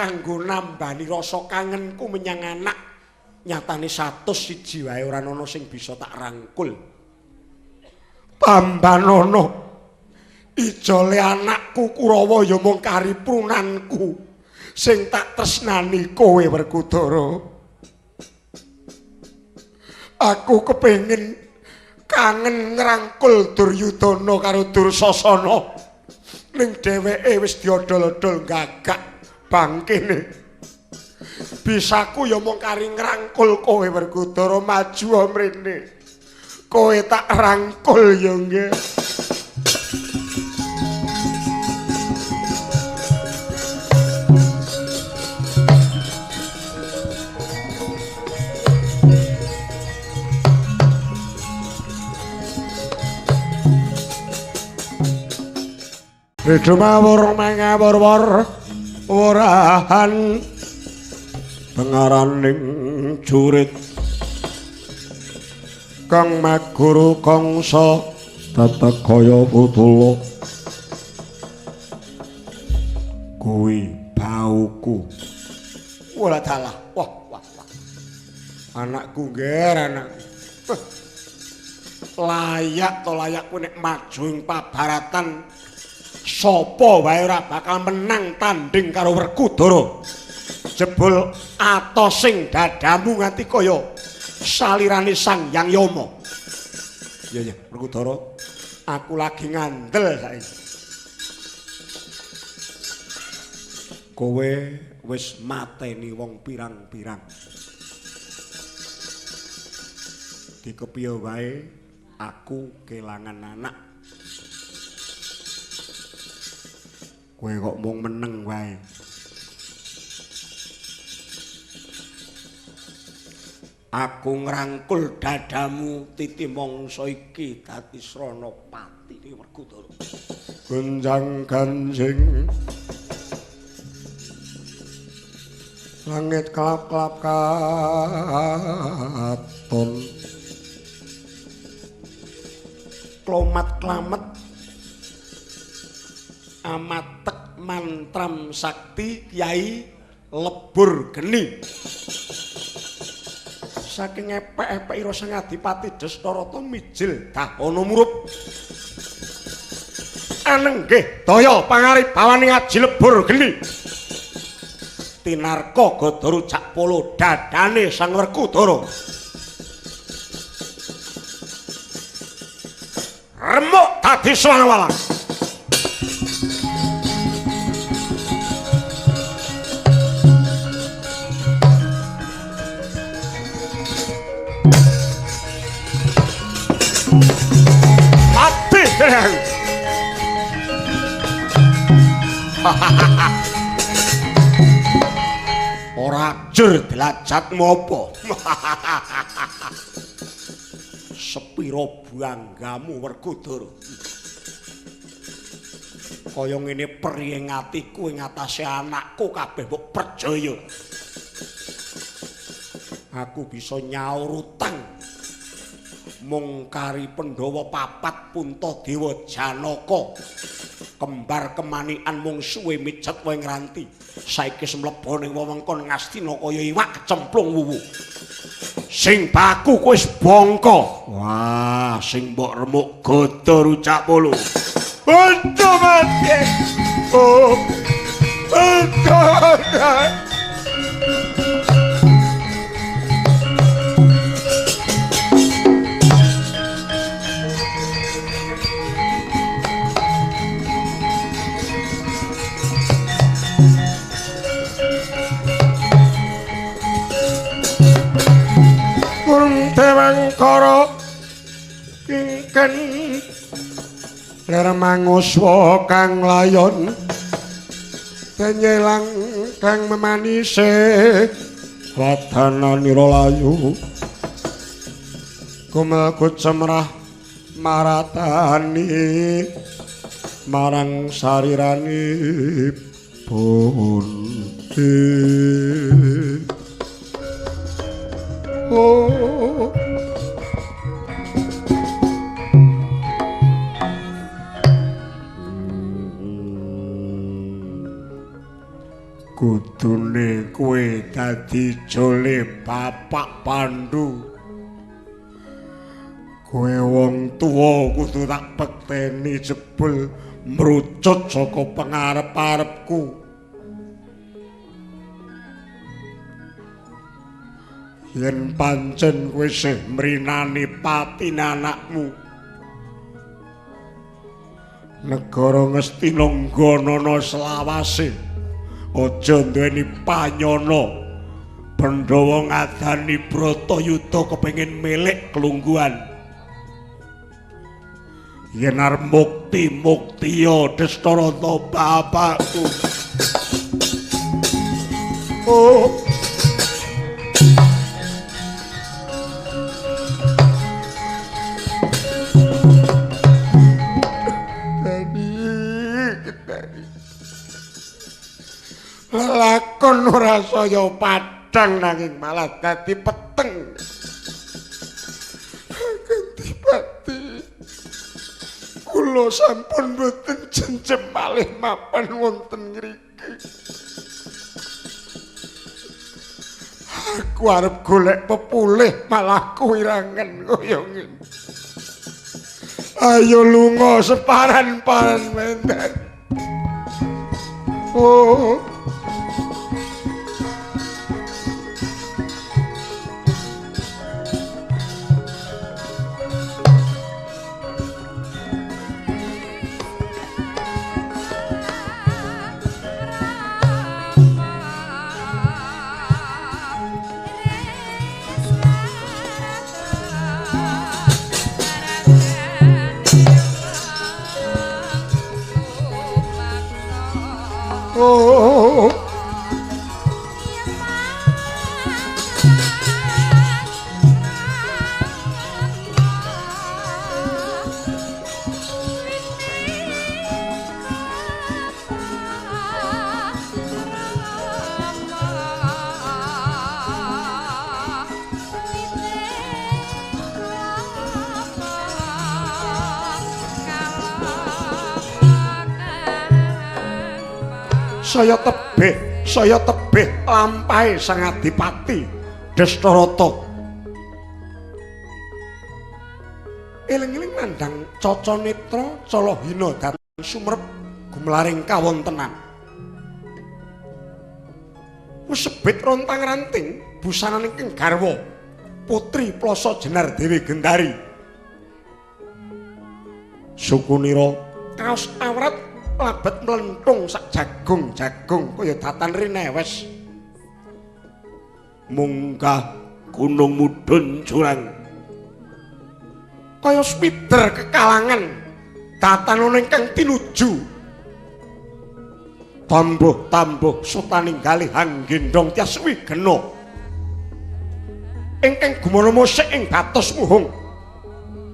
Kanggo nambani rasa kangenku menyang anak, nyatane 101 wae ora ana sing bisa tak rangkul. Pambanana ijole anakku Kurawa ya mung kari prunanku sing tak tresnani kowe Werkudara. Aku kepengin kangen ngrangkul Duryudana karo Dursasana, ning dheweke wis diodol-odol gagak bangkene. Bisaku ya mung kari ngrangkul kowe Werkudara, maju mrene. Kowe tak rangkul ya nggih. Ridumawur mangawur-wur warahan pengaraning jurit kang maguru kangsa tetek kaya putula kuwi bauku. Wala dalah, wah wah wah, anakku ngger, anakku layak to layak kuwi nek maju ing pabaratan sapa wae ora bakal menang tanding karo Werkudara. Jebul atosing dadamu nganti kaya salirane Sang Hyang Yama. Iya ya, Werkudara, aku lagi ngandel saiki. Kowe wis mateni wong pirang-pirang. Dikepiye wae aku kelangan anak. Kowe kok mung meneng wae. Aku ngrangkul dadamu titi mangsa iki dadi srana patine Werkudara. Gonjang ganjing langit kelap-kelap katon, klomat-klamet amatek mantram sakti Kyai Lebur Geni. Saking epek-epek ira Sang Adipati Destarata mijil dahana murup. Anenggih daya pangaribawaning Aji Lebur Geni. Tinarka gada rujak polo dadane Sang Werkudara. Remuk dadi swalang-walang. Ora jur derajatmu apa? Sepiro banggamu Werkudara. Kaya ngene perih atiku ing atase anakku kabeh mbok percaya. Aku bisa nyaur utang mung kari Pandhawa papat Puntadewa Janaka. Kembar kemanikan mung suwe mijet wae ngranti. Saiki mlebu ning wewengkon Ngastina kaya iwak kecemplung wuwu. Sing baku wis bongko. Wah, sing mbok remuk gada rujak polo. Aja mati. Oh. Aja. Dewangkara kingken ler manguswa kang layon tenyelang kang memanise wadananira layu kumel kucemrah maratani marang sariranipun. Oh. Kudune kowe dadi jole Bapak Pandu. Kowe wong tuwa kudu tak bekteni jebul mrucut saka pangarep-arepku. Yen pancen kowe isih mrinani patine anakmu, negara Ngastina nggonana selawase, aja duweni panyana. Pandhawa ngadani Bratayuda kepengin milik kelungguhan. Yen arep mukti muktiya Dastarata bapakku. Oh. Lelakon ora saya padhang nanging malah dadi peteng. Gentipati, kula sampun boten jenjem malih mapan wonten ngriki. Aku arep golek pepulih malah kuwirangen kaya ngene. Ayo lunga separan-paran menden. Oh. Oh. Saya tebih lampahe Sang Adipati Dastarata. Eling-eling nandhang caca netra calahina dhateng sumerep gumlaring kawontenan. Wesebit rontang-ranting busananing ingkang garwa putri Plasa Jenar Dewi Gendari. Sukunira kaos awrat labet mlentung sak jagung-jagung kaya datan rinewes. Munggah gunung mudhun jurang kaya spider kekalangan datan ingkang tinuju. Tambuh-tambuh sutaning galih anggendong tias wigena ingkang gumana musik ing batos muhung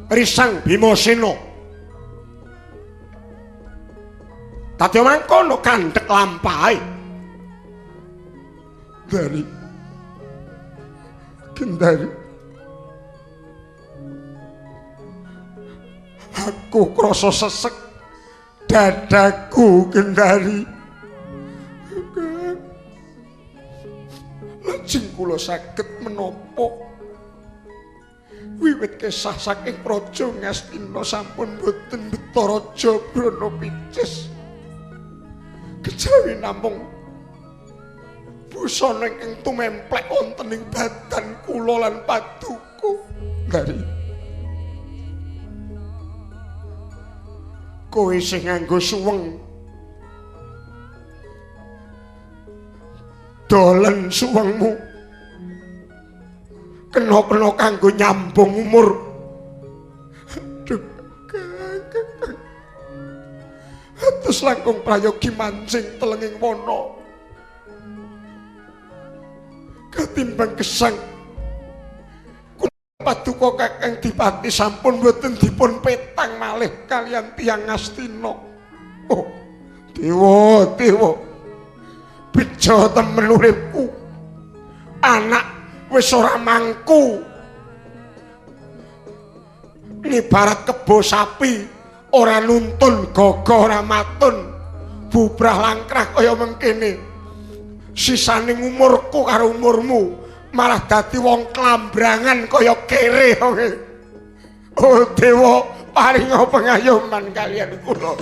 risang Bimasena. Dadi mangkono kandhek lampahe. Dari Gendari, aku krasa sesek dadaku Gendari. Lajeng kula saged menapa wiwit kesah saking Praja Ngastina sampun boten beto raja Brana Picis. Kejawi namung busana ingkang tumemplek wonten ing badan kula lan paduka. Dari kowe sing nganggo suweng dolen suwengmu kena-kena kanggo nyambung umur. Terus langkung prayogi mancing telenging wana ketimbang gesang paduka Kakang Dipati sampun boten dipun petang malih kalian tiyang Ngastina. Oh, dewa dewa, bejo temen uripku, anak wis ora mangku, ibarat kebo sapi ora nuntun gogo ora matun, bubrah langkrah kaya mengkene. Sisane umurku karo umurmu malah dadi wong klambrangan kaya kere. Oh dewa, paringa pengayoman kaliyan kula.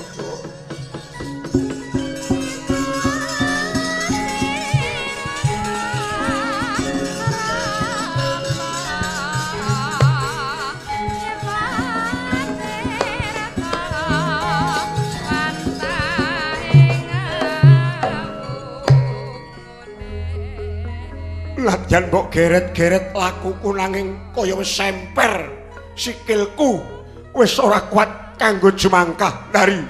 Ladyan mbok geret-geret lakuku nanging kaya wis semper sikilku wis ora kuat kanggo jumangkah dari.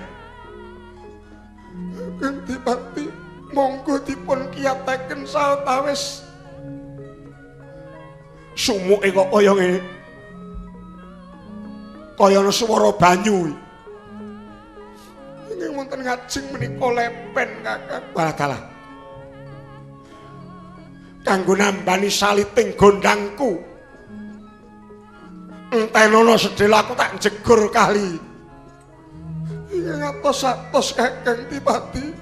Gusti monggo dipun kiyataken sawetawis. Sumuke kok kaya ngene. Kaya ana swara banyu. Ingkang wonten ngajeng menika lepen Kakang. Walah dalah. Kanggo nambani saliting gondangku. Entenono sedhela aku tak jegur kali. Ingkang atos-atos Kakang Dipati.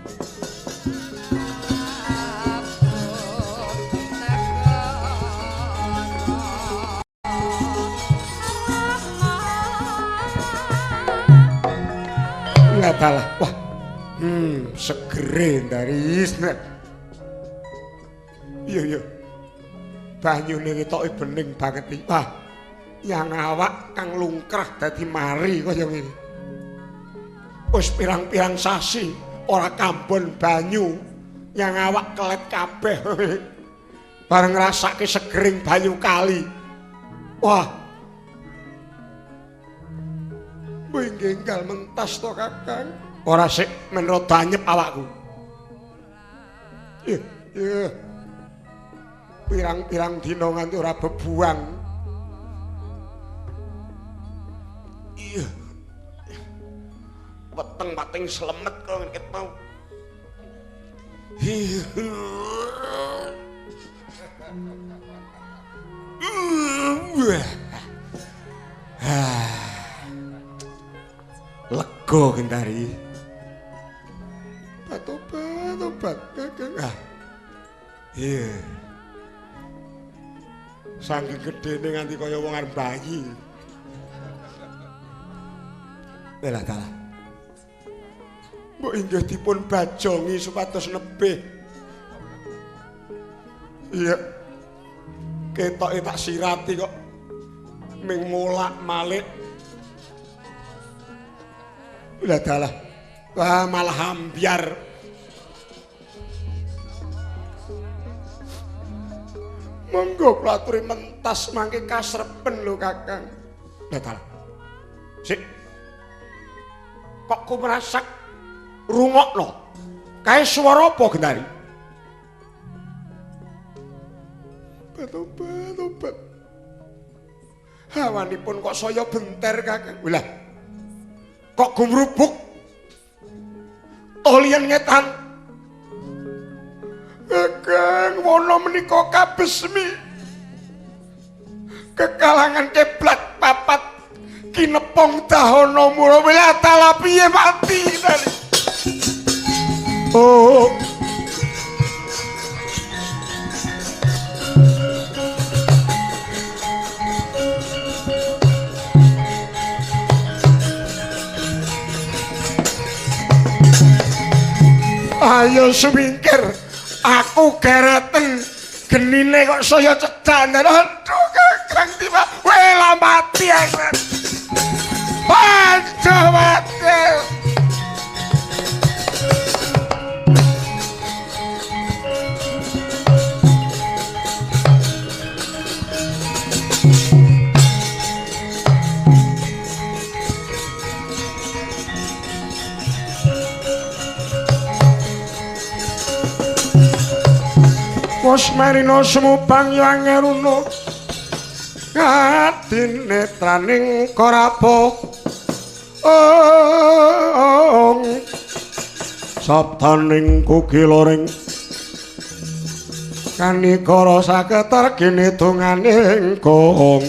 Ngadalah. Wah. Segere dari isne. Iya iya. Banyune ketoke bening banget iki. Wah. Yang awak kang lungkrah dadi mari kaya ngene. Wis pirang-pirang sasi ora kambon banyu, yang awak kelet kabeh. Bareng ngrasake segering banyu kali. Wah. Mbok enggal mentas to Kakang. Ora sik men rada anyep awakku. Ih, iya. Pirang-pirang dina nganti ora bebuang. Iya. Weteng pating slemet kok ngene mau. Lega Gendari. Tobat, tobat Kakang. Ah. Iya. Saking gedene nganti kaya wong arep bayi. Welah dalah. Mbok inggih dipun bajongi supados nebih. Iya. Ketoke tak sirati kok ming molak-malik. Welah dalah. Wah, malah ambyar. Monggo kula aturi mentas mangke kasrepen lho Kakang. Lah dalah. Sik. Kok kumrasak rungokno. Kae swara apa Gendari? Tobat, tobat. Hawanipun kok saya benter Kakang. Lah. Kok gumrubuk? Tolian ngetan. Kakang wana menika kabesmi. Kekalangan keblat papat kinepong dahana mura wilah dalah piye mati tadi. Oh. Ayo sumingkir, aku gereten genine kok saya cedan. Aduh Kakang tiba, wela mati aku. Aduh mati. Wos marina sumubang yangeruna kadinetraning korapa ong sabdaning kukiloring kanikara saketar ginedunganing gong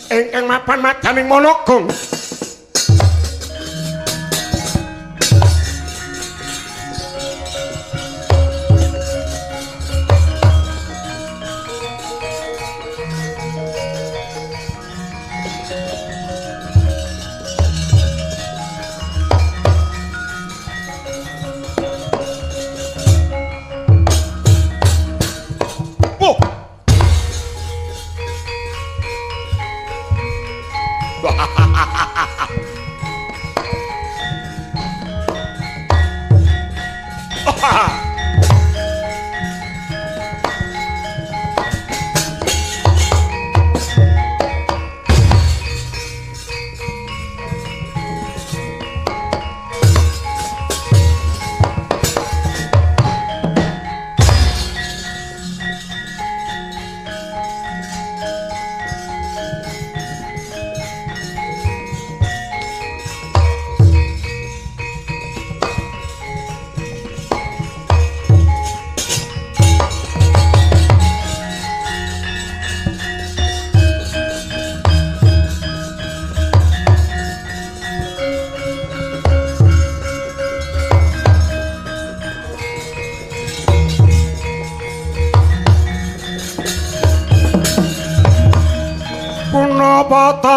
ingkang mapan madaning Monogong.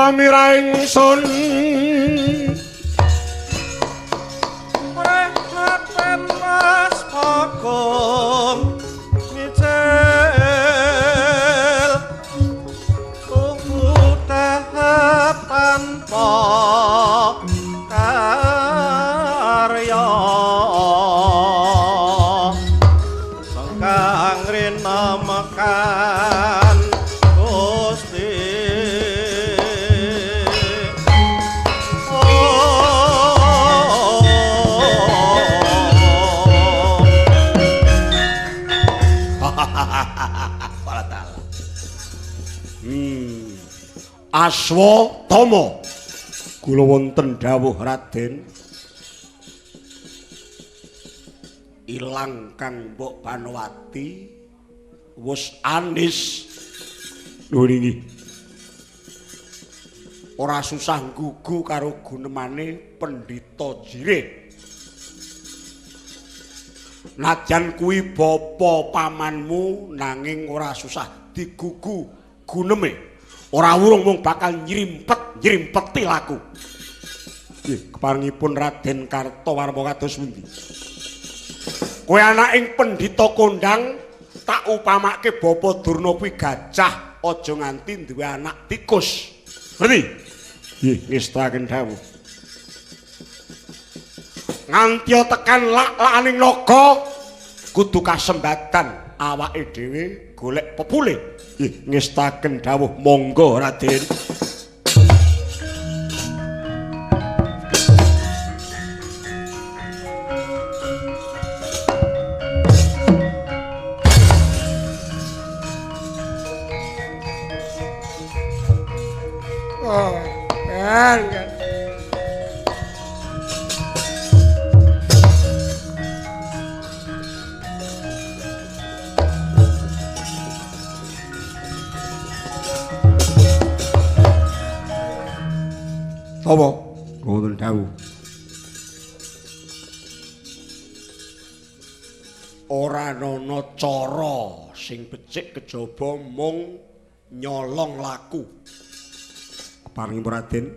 Amira ingsun Prehapen Mas Bagong micil tuku tanpa karya sengkang rina mekan Gusti. Aswatama kula wonten dawuh Raden. Ilang kang Mbok Banowati wis anis. Nuwun inggih. Ora susah nggugu karo gunemane Pendhita Jirih. Najan kuwi bapa pamanmu nanging ora susah digugu guneme. Ora wurung mung bakal nyrimpet-nyrimpeti laku. Nggih, keparengipun Raden Kartowarma kados pundi? Kowe anaking pendhita kondang tak upamake Bapa Durna kuwi gajah, aja nganti duwe anak tikus. Ngerti? Nggih, ngestakaken dawuh. Nganti tekan lak-lakaning naga kudu kasembatan awake dhewe golek pepule. Nggih, ngestaken dawuh monggo Raden. Oh, kan. Apa? Wonten dawuh. Ora ana cara sing becik kejaba mung nyolong laku. Keparingi Raden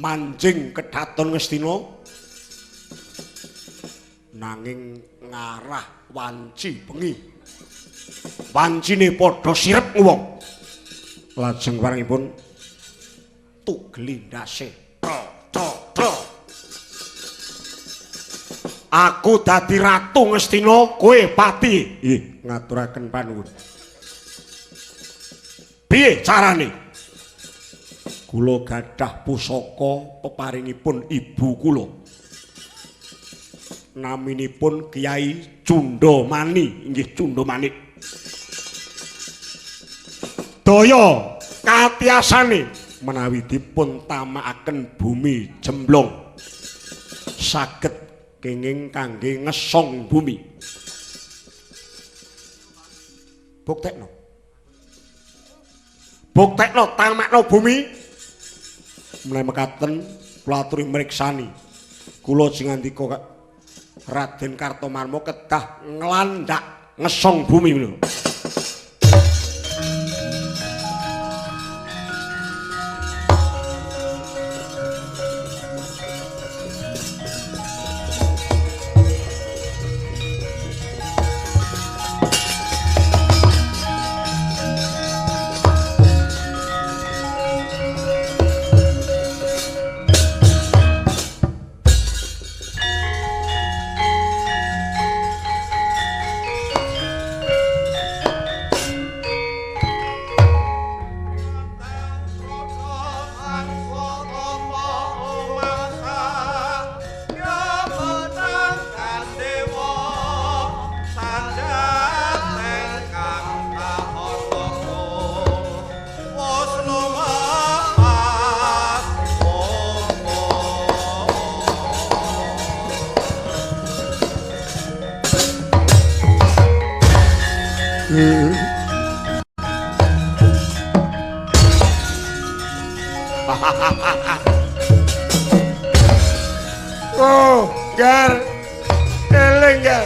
manjing kedhaton Ngastina nanging ngarah wanci bengi. Wancine padha sirep wong. Lajeng parengipun tugeli ndase. Aku dadi ratu Ngastina, kowe pati. Nggih, ngaturaken panuwun. Piye carane? Kula gadah pusaka peparingipun ibu kula. Naminipun Kyai Cundamani, inggih Cundamanik. Daya katiasane menawi dipun tamakaken bumi jemblong saged kenging kangge ngesong bumi. Buktekno. Buktekno tamakno bumi. Menawi mekaten kula aturi mriksani. Kula sing ngandika Raden Kartomarma kedah nglandhak ngesong bumi menika. Oh, gar, eling gar.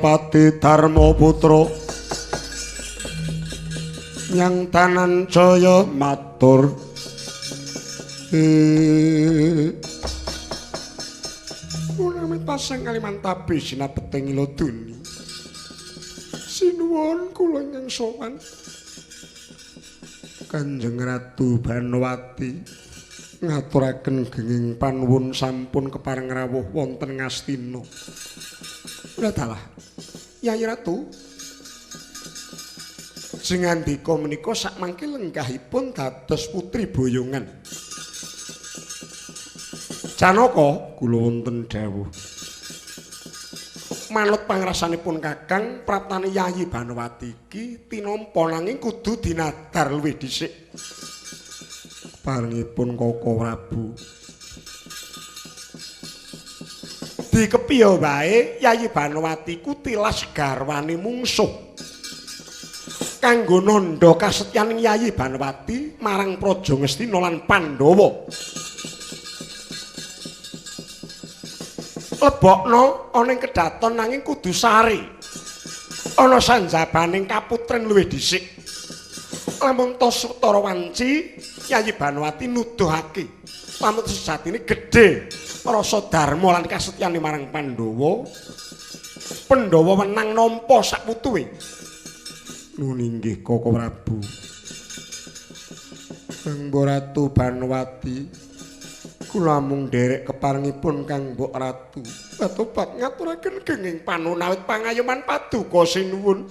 Senopati Darmaputra nyang Tananjaya matur. Kula amit pasang Kalimantabe sinabeting ila duni. Sinuwun kula ingkang sowan Kanjeng Ratu Banowati ngaturaken genging panuwun sampun kepareng rawuh wonten Ngastina. Dalah Yayi Ratu, sing ngandika menika sakmangke lenggahipun dados putri boyongan. Janaka, kula wonten dawuh. Manut pangrasanipun Kakang, praptane Yayi Banowati iki tinampa nanging kudu dinadar luwih dhisik. Parengipun Koko Prabu. Dikepiye wae Yayi Banowati ku tilas garwane mungsuh. Kanggo nandha kasetyaning Yayi Banowati marang Praja Ngastina lan Pandhawa. Lebokno ana ing kedaton nanging kudu sare. Ana sanjabaning kaputren luwih dhisik. Lamun tos sutara wanci, Yayi Banowati nuduhake lamun sejatine gedhe rasa dharma lan kasetyane marang Pandhawa. Pandhawa wenang nampa saputuwe. Nun inggih Koko Prabu. Kang Ratu Banowati, kula mung nderek keparengipun Kang Mbok Ratu. Batobat ngaturaken genging panuwun awit pangayoman paduka sinuwun.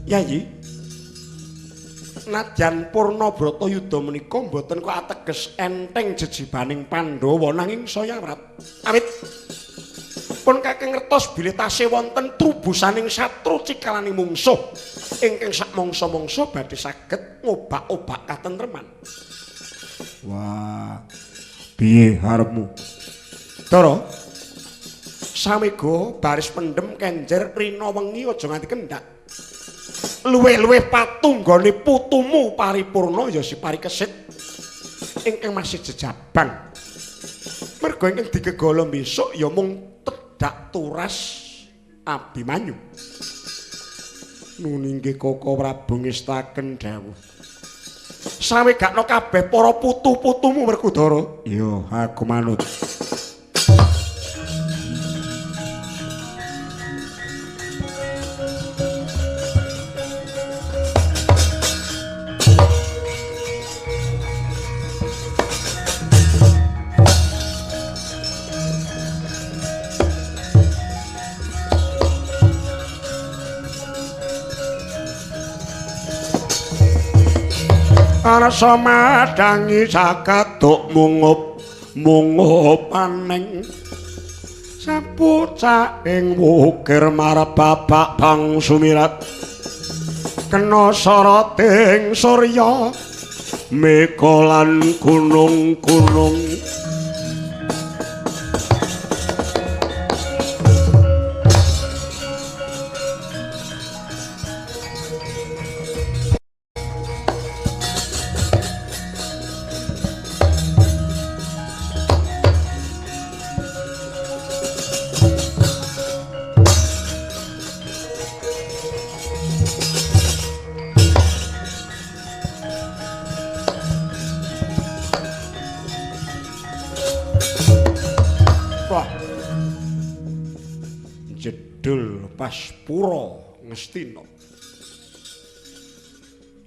Yayi, nadyan Purnabrata Yuda menika mboten kok ateges enteng jejibaning Pandhawa nanging saya awrat. Awit pun kakang ngertos bilih tasih wonten trubusaning satru cikalaning mungsuh ingkang sakmangsa-mangsa badhe saged ngobak-obak katentreman. Wah, piye arepmu? Dara, samega baris pendem kenjer rina wengi aja nganti kendhak. Luwih-luwih patunggone putumu paripurna ya si Parikesit ingkang masih jejaban. Merga ingkang digegala besok ya mung tedhak turas Abimanyu. Nun inggih Koko Prabu ngestaken dawuh. Sawegakno kabeh para putu-putumu Werkudara. Iya, aku manut. Arsa madangi jagat duk mungup mungup aneng sapucah ing wukir marep babak bang sumirat kena soroting surya mega lan gunung-gunung. Jedul pas pura Ngastina.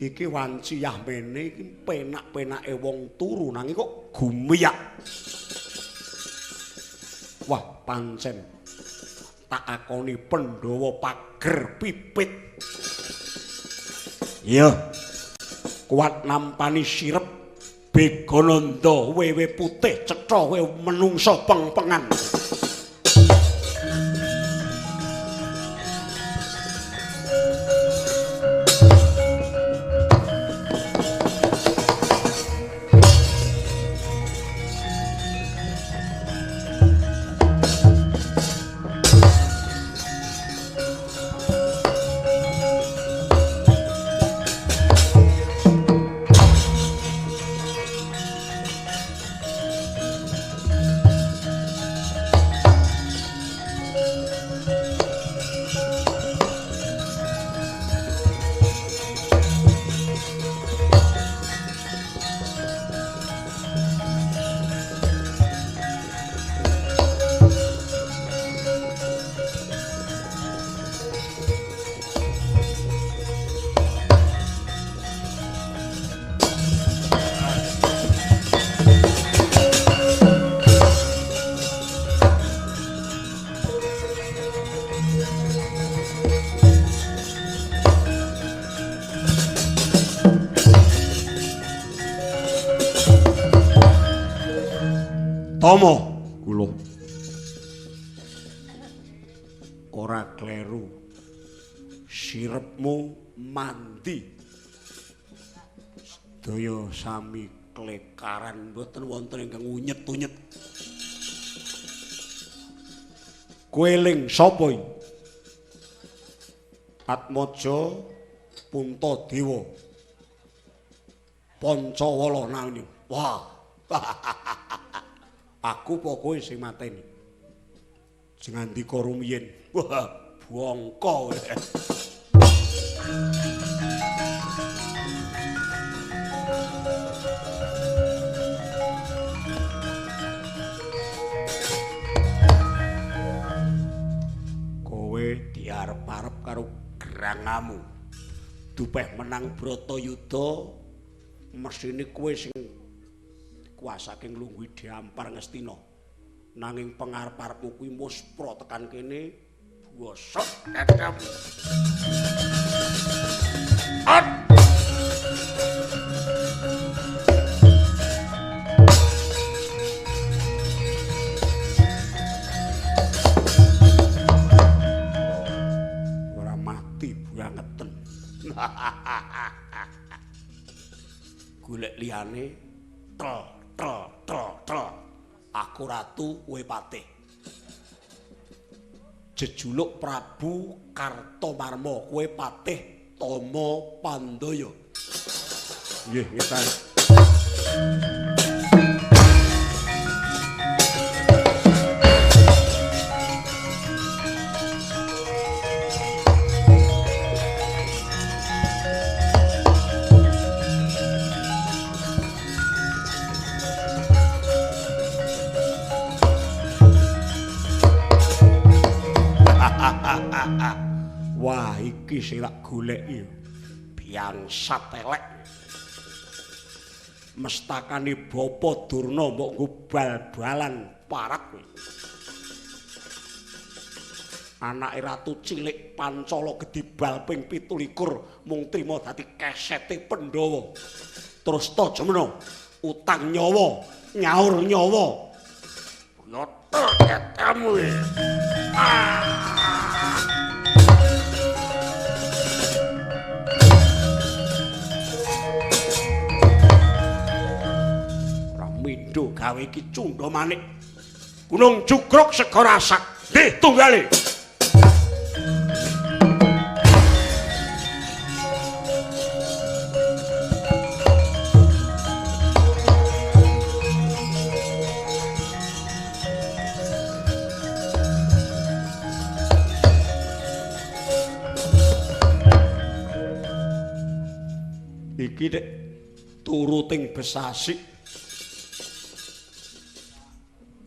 Iki wanci yahmene iki penak-penake wong turu nanging kok gumiyak. Wah, pancen tak akoni Pandhawa pager pipit. Iya. Kuat nampani sirep Begananda wewe putih cetha wewe menungsa pengpengan. Tomo kula. Ora kleru. Sirepmu mandi. Sedaya sami klekaran mboten wonten ingkang unyet-unyet. Kowe eling sapa iki? Atmaja Puntadewa. Pancawala nanging. Wah. Aku apa kowe sing mateni? Sing ngandika rumiyin. Wah, bongko. Kowe diarep-arep karo gerangamu. Dupeh menang Bratayuda, mesthine kowe sing kuasake nglungguhi Dampar Ngastina. Nanging pengarep-arepmu kuwi muspra tekan kene bosok dadamu. At. Ora mati bangeten. Golek liyane tel tel tel tel. Aku ratu, kowe patih. Jejuluk Prabu Kartomarma, kowe patih Tama Pandaya. Nggih, ngetan. Wah, iki sing tak goleki. Biangsat elek. Mestakane Bapa Durna mbok nggo bal-balan parak. Anake ratu cilik Pancala gedhi bal ping 27 mung trima dadi kesete Pandhawa. Terus ta jemena utang nyawa, nyaur nyawa. Yoto ketamu. Ah. Mindo gawe iki cundha manik. Gunung Jugruk segara asak. Nggih tunggale. Iki nek turu ting besasik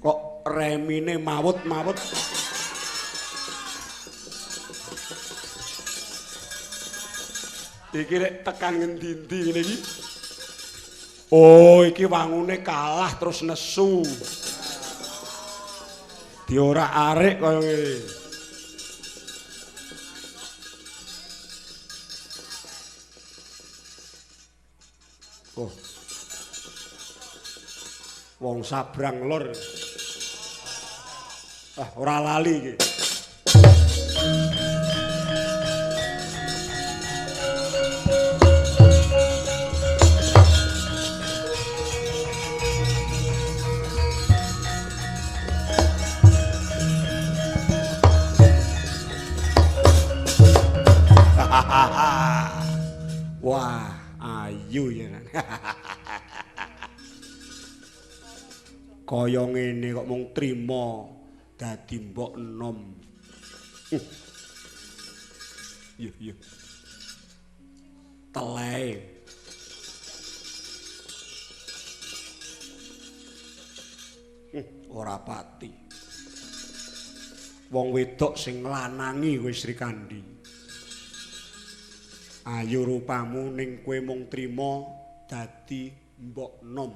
kok remine mawut-mawut. Iki nek tekan ngendi-endi ngene iki. Oh, iki wangune kalah terus nesu. Diorak-arik kaya ngene. Oh. Wong sabrang lor. Ah, ora lali iki. Wah, ayu ya. Kaya ngene kok mung trima dadi mbok enom. Iya, iya. Teleh. Ora pati. Wong wedok sing nglanangi kowe Srikandhi. Ayu rupamu ning kowe mung trima dadi mbok nom.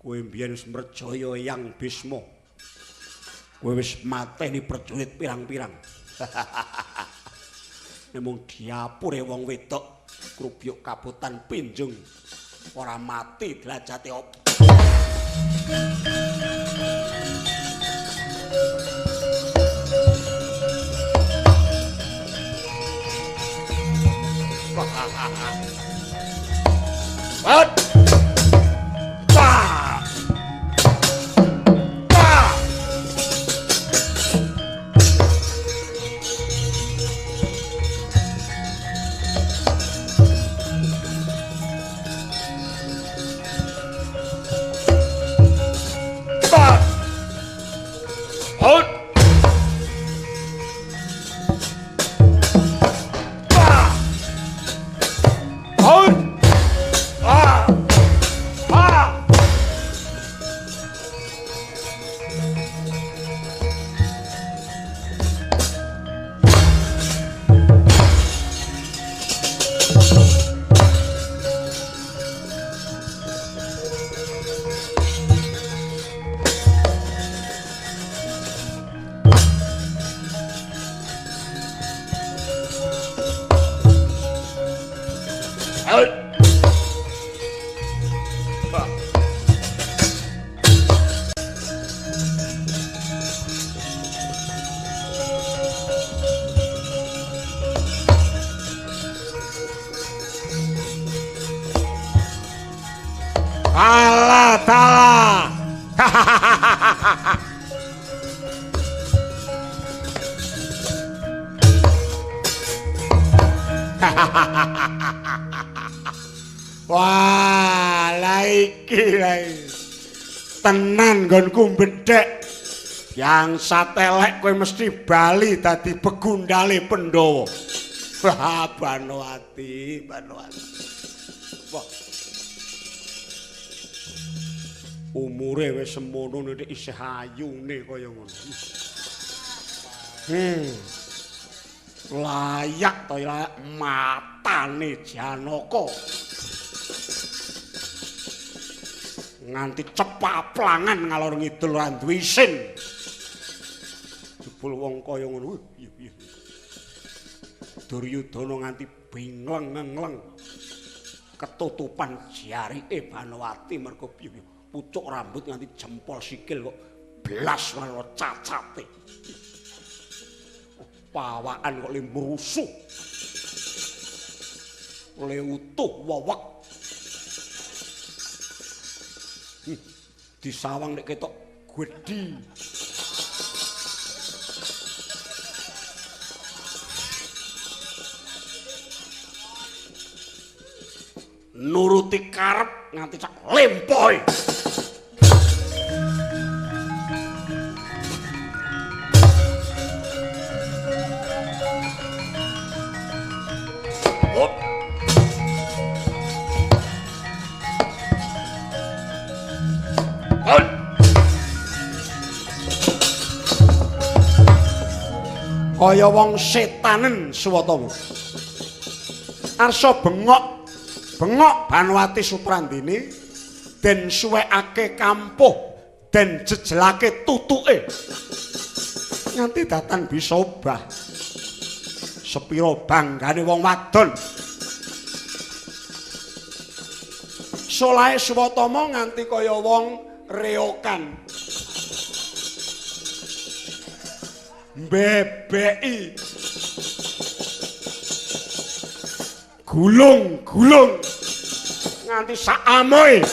Kowe mbiyen wis mrejaya Eyang Bisma. Kowe wis mateni prajurit pirang-pirang. Nek mung diapure wong wedok Krubyuk kabotan pinjung ora mati derajate op. Wat. Pa. Pa. Pa. Hot. Pa. Hot. Ah. Ah. Hot. Alah, talah. Wah, lah iki lah iki. Tenan nggonku mbedhek. Yang satelek kowe mesti bali dadi begundale Pandhawa. Wah, Banowati, Banowati. Wah. Umure wis semono nek isih ayune kaya ngono. Layak to layak matane Janaka. Nganti cepaplangan ngalor ngidul ora duwe isin. Jebul wong kaya ngono. Piye piye. Duryudana nganti bingleng-ngleng. Ketutupan jarike Banowati mergo piye piye. Pucuk rambut nganti jempol sikil kok blas ora cacate. Pawakan kok le mrusuh. Le utuh wewek. Disawang nek ketok gedhi. Nuruti karep nganti sak lempoe. Hop. Hop. Kaya wong setanen suwatamu. Arsa bengok bengok Banowati Suprandini den suwekake kampuh den jejelake tutuke nganti datan bisa obah. Sepira banggane wong wadon. Solahe Suwatama nganti kaya wong reokan. Mbebeki. Gulung-gulung nganti sak amoe.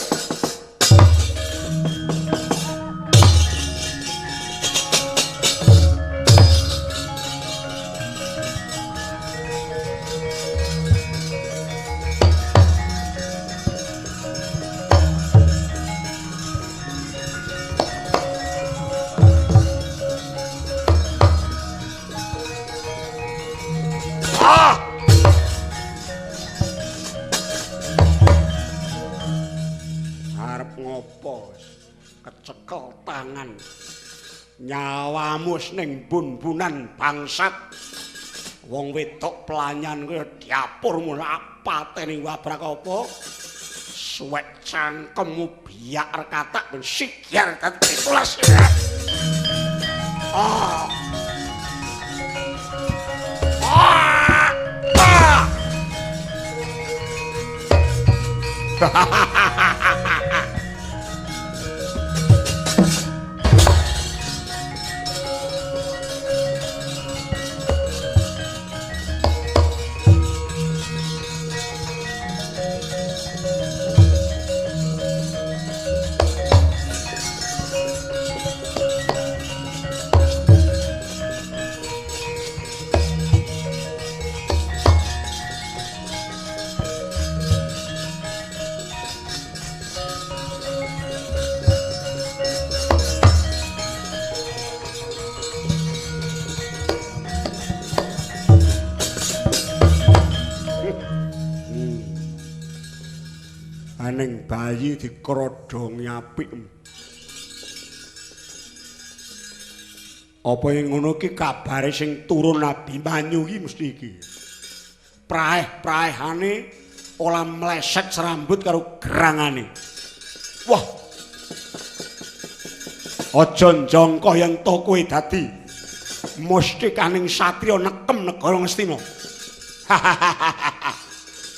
Kecekel tangan nyawamu ning bun-bunan bangsat. Wong wedok pelanyan kuwi diapurmu pateni wabrak apa suwek cangkemmu biak rekatak ben sigyar dadi 17. Ah. Ah. Ah. Aning bayi dikrodhongi apik. Apa ing ngono iki kabare sing turun Abimanyu iki mesti iki. Praeh-praehane ora mleset serambut karo gerangane. Wah. Aja njangka yen to kowe dadi mustikaning satriya nekem negara Ngastina.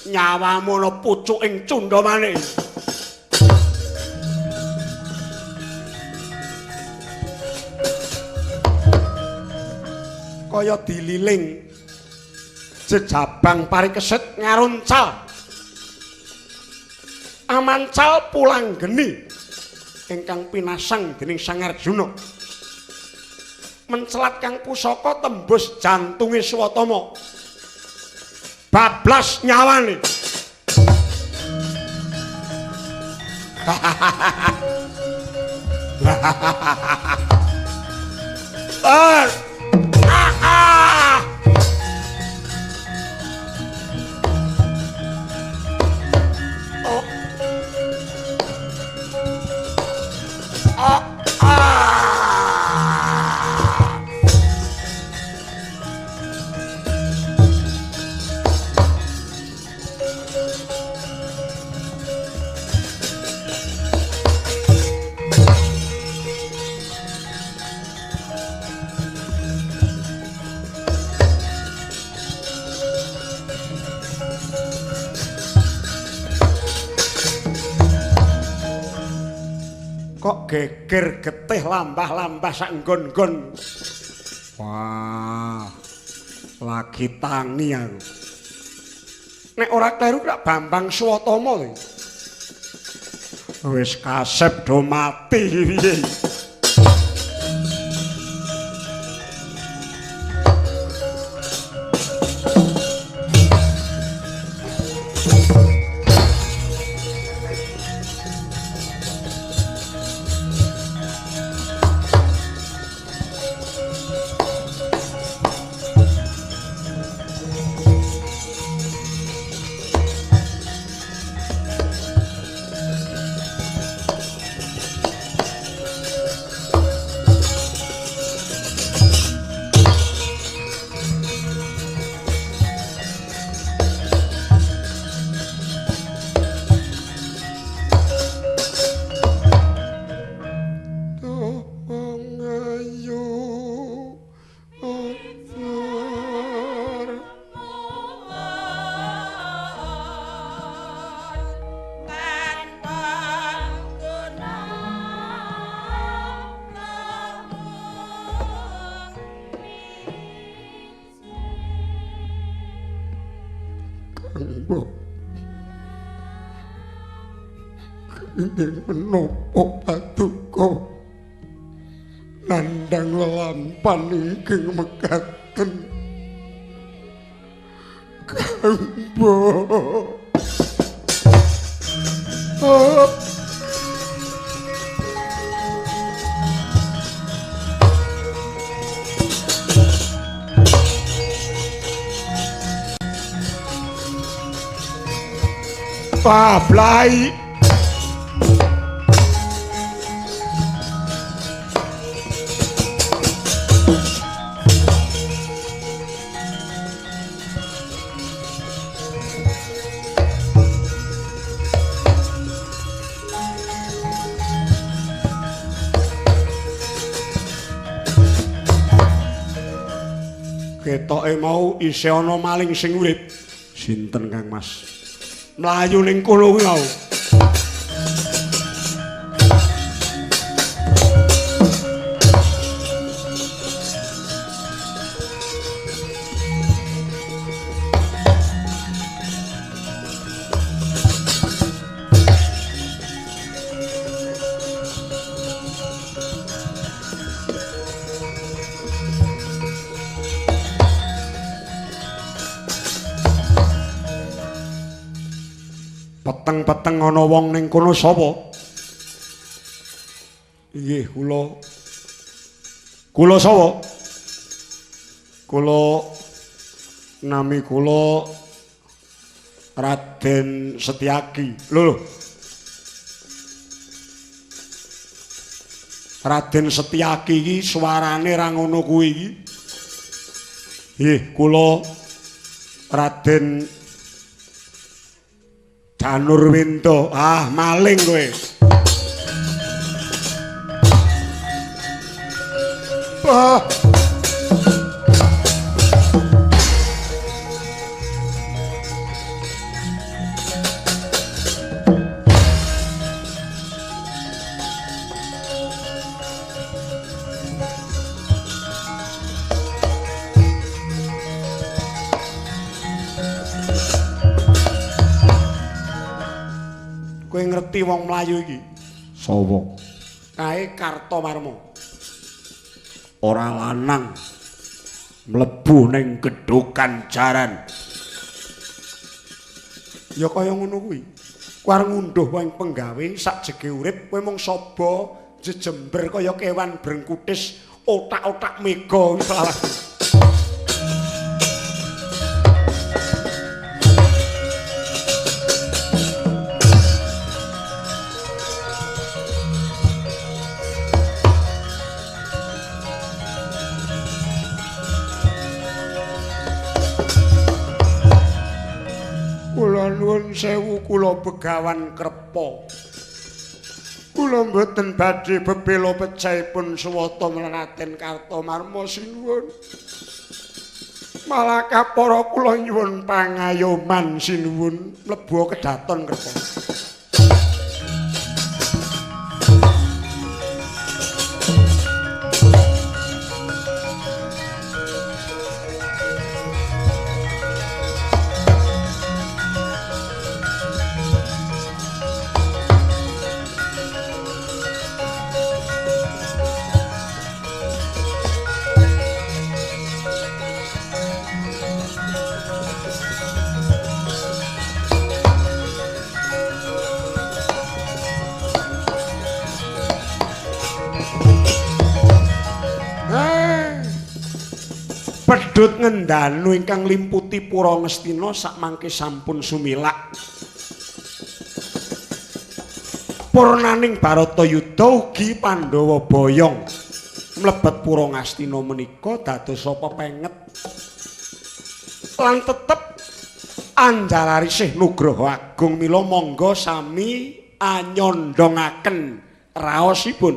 Nyawamu ana pucuk ing cundhamane. Kaya dililing jejabang parikesit ngaruncal. Amancal pulang geni ingkang pinasang dening Sang Arjuna. Mencelat kang pusaka tembus jantunge Swatama. Bablas nyawane. Kok geger getih lambah-lambah sak nggon-nggon. Wah, lagi tangi aku. Nek ora kleru kok Bambang Swatama iki. Wis kasep do mati piye. Kenging menapa paduka nandhang lelampan ingkang mekaten Kangbo. Pablai. Ketoke mau isih ana maling sing urip. Sinten Kang Mas? Mlayu ning kono kuwi mau. Peteng-peteng ana wong ning kono sapa? Inggih kula. Kula sapa? Kula nami kula Raden Setyaki. Lho lho. Raden Setyaki iki suarane ra ngono kuwi iki. Nggih, kula Raden Danurwenda. Ah, maling kowe. Ah. Kowe ngerti wong Melayu iki? Sapa? Kae Kartomarma. Ora lanang mlebu ning gedhokan jaran. Ya kaya ngono kuwi. Kowe arep ngunduh wong penggawe sak jege urip kowe mung saba jejember kaya kewan brengkutis otak-otak mega wis lawas. Kula nuwun sewu, kula Begawan Krepa. Kula mboten badhe bebela pecahipun swata Raden Kartomarma sinuwun. Malah kapara kula nyuwun pangayoman sinuwun mlebu kedaton Krepa. Pedhut ngendanu ingkang limputi pura Ngastina sakmangke sampun sumilak. Purnaning Baratayuda ugi Pandhawa boyong mlebet pura Ngastina menika dados pepenget lan tetep anjalarisih nugraha agung mila mangga sami anyondongaken raosipun.